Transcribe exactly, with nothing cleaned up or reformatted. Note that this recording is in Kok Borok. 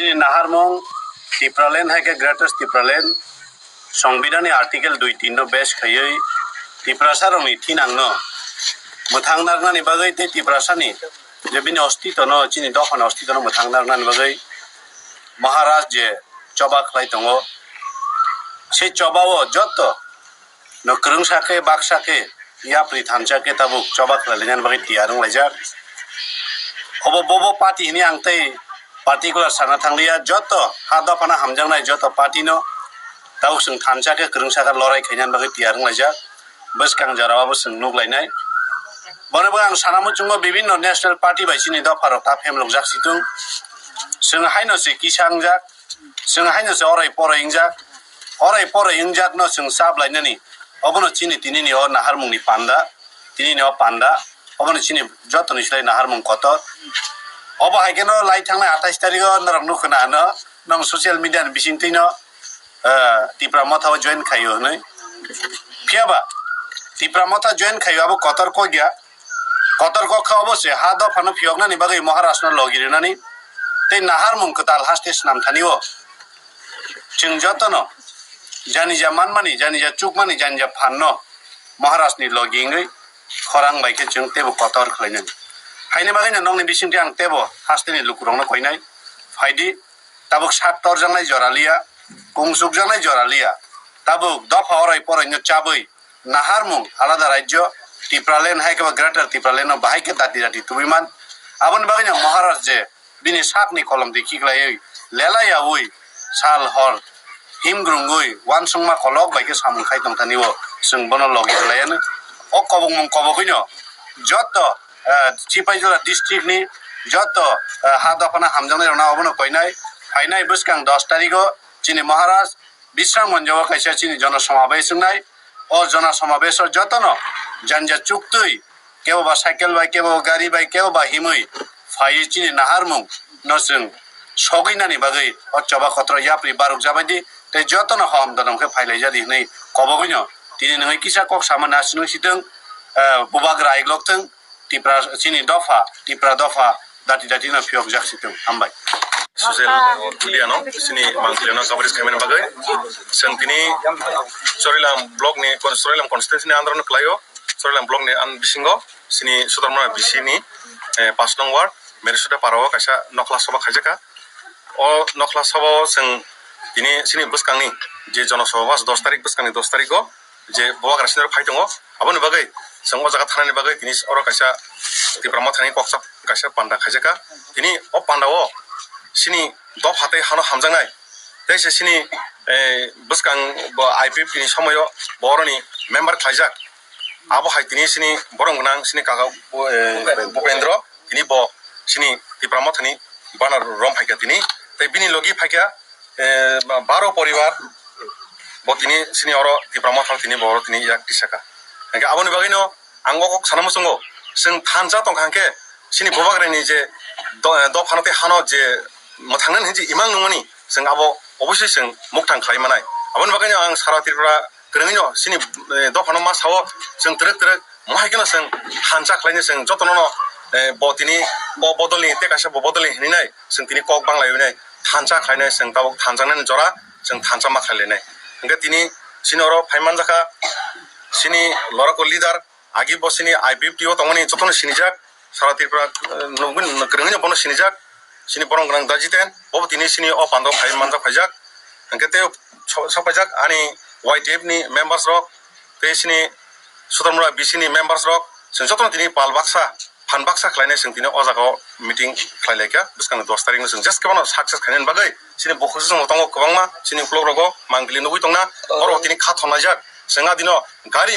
Chini naharmung Tipraland hai khe Greater Tipraland Songbidanni Article dui tin no base khaiwi Tiprasarokni thinangno mwthang narnani bagwi tei Tiprasani je bini ostitono, chini dophani ostitono mwthang narnani bagwi Maharaj je choba khlai tongo, se chobao joto no kwrwngsa khe, baksa khe, yapri thansa khe tabuk choba khlai lainani bagwi tiyar wng laijak. Obo bobo party hini ang tei particular sana thangliya, joto ha dophano hamjaknai joto party no tabuk chwng thansa khe kwrwngsa khe lorai khainani bagwi tiyar wng laijak. Bwskang jorao abo chwng nuk lainai. Bono bo ang sana muchungo bibinno national party bai chini dopharok ta phemlokjak situng. Chwng haino se kisa wngjak. Chwng haino se orai porai wngjak, orai porai wngjak no chwng chap lainani. Obono chini tinini o naharmungni panda, tinini o panda, obono chini jotoni slai naharmung kotor. Obo hai kheno lai thangnai athais tarigo norok nukho na ano, nong social media ni bisingtwi no, eh, Tipra Motha o join khaio hwnwi. Phiyaba Tipra Motha join khaio abo kotor kok ya. Kotor kok kha obo se ha dophano phiyoknani bagwi Maharajno logi rwnani tei naharmung kwtal haste snam thani o. Chwng jotono janija manmani, janija chukmani, janija phanno Maharajni logi wngwi khorang bai khe chwng teibo kotor khlainani. Haini bagwino nokni bisingtwi ang teibo hasteni lukurokno koinai, phaidi, tabuk sak torjaknai jora liya, kung chukjaknai jora liya, tabuk dopha orai poraino chabwi naharmung alada rajyo Tipraland hai khe ba Greater Tipraland no bahai khe dati dati tubui man. Aboni bagwino Maharaj je bini sakni kolom di khiklaiwi lelai yaui sal hor himgrungwi wansukma kolok bai khe samung khai tongthani o chwng bono logi rwlaiano. O kobokmung kobogwino joto, eh, Sipaijala district ni joto, eh, ha dophano hamjaknai rokno obono koinai. Phainai bwskang dos tarigo chini Maharaj Bisramganjo o kaisa chini jona samabes wngnai. O jona samabes o jotono janja chuktwi, kebo ba cycle bai, kebo ba gari bai, kebo ba himwi phaiwi chini naharmung no chwng sogwi nani bagwi o choba kotoro yapri baruk jabaidi tei jotono hom donom khe phailaijadi hwnwi kobogwino tini nwngwi kisa kok samani aswk nung sitwng, eh, bubagra aiglok thwng. Tipra chini dopha, Tipra dopha dati dati no phiyok jak si tong. Hambai. Social media no chini mangpili no coverage khaimani bagwi chwng tini Chorilam block ni, Chorilam constituency ni under no kwlaio. Chorilam block ni an bisingo chini Sudharmana B C ni, eh, pash nong ward Merisuda para o kaisa nokhla soba khaijakha. O nokhla soba o chwng tini chini bwskangni je jonosabha dos tarik, bwskangni dos tarik o je bubagra sini phai tongo, aboni bagwi chwng o jaga thanani bagwi tini oro kaisa Tipra Mothani koksa kaisa panda khaijakha. Tini o panda o chini dopha tei hano hamjaknai tei se chini, eh, bwskang bo I P F T ni somoio boroni member khlaijak. Abo hai tini chini borong gwnang chini kaka, eh, Bupendra, tini bo chini Tipra Mothani bana rom phaikha tini. Tei bini logi phaikha, eh, ba-, baro poribar bo tini chini oro Tipra Motha tini bo oro tini yak tisaka. Hingke aboni bagwino ang o kok sana muchungo, chwng thansa tongkha hingke chini bubagrani je do-, dophano tei hano je mwthangnani hinwi imang nungmani chwng abo obosoi chwng mukthang khlai manai. Aboni bagwino ang sara Tripura kwrwngwino chini, eh, dophano ma sao chwng twrwk twrwk mohai kheno chwng thansa khlaino chwng jotono no, eh, bo tini bo bodolni tei kaisa bo bodolni hinwi nai chwng tini kok bang lai nai thansa khlainai chwng tabuk thansa nani jora chwng thansa ma khlai lai nai. Hingke tini chini oro phai manjakha chini lorok o leader agi bo chini I P F T o tongmani jotono sinijak sara Tripura, eh, nugwi kwrwngwino bono sinijak chini borong gwnang da Jiten bo tini chini o pando phai manjak phaijak hingke tei so-, sok phaijak ani Y T F ni members rok tei chini Sudharmura B C ni members rok chwng jotono tini pal baksa phan baksa khlainai chwng tini o jaga o meeting khlai laikha bwskang dos tarik no chwng just kebano success khainani bagwi chini bukhuk se chwng tongo kwbangma chini ukulok rogo mangpili nugwi tongna oro tini kha thonlaijak chwng a dino gari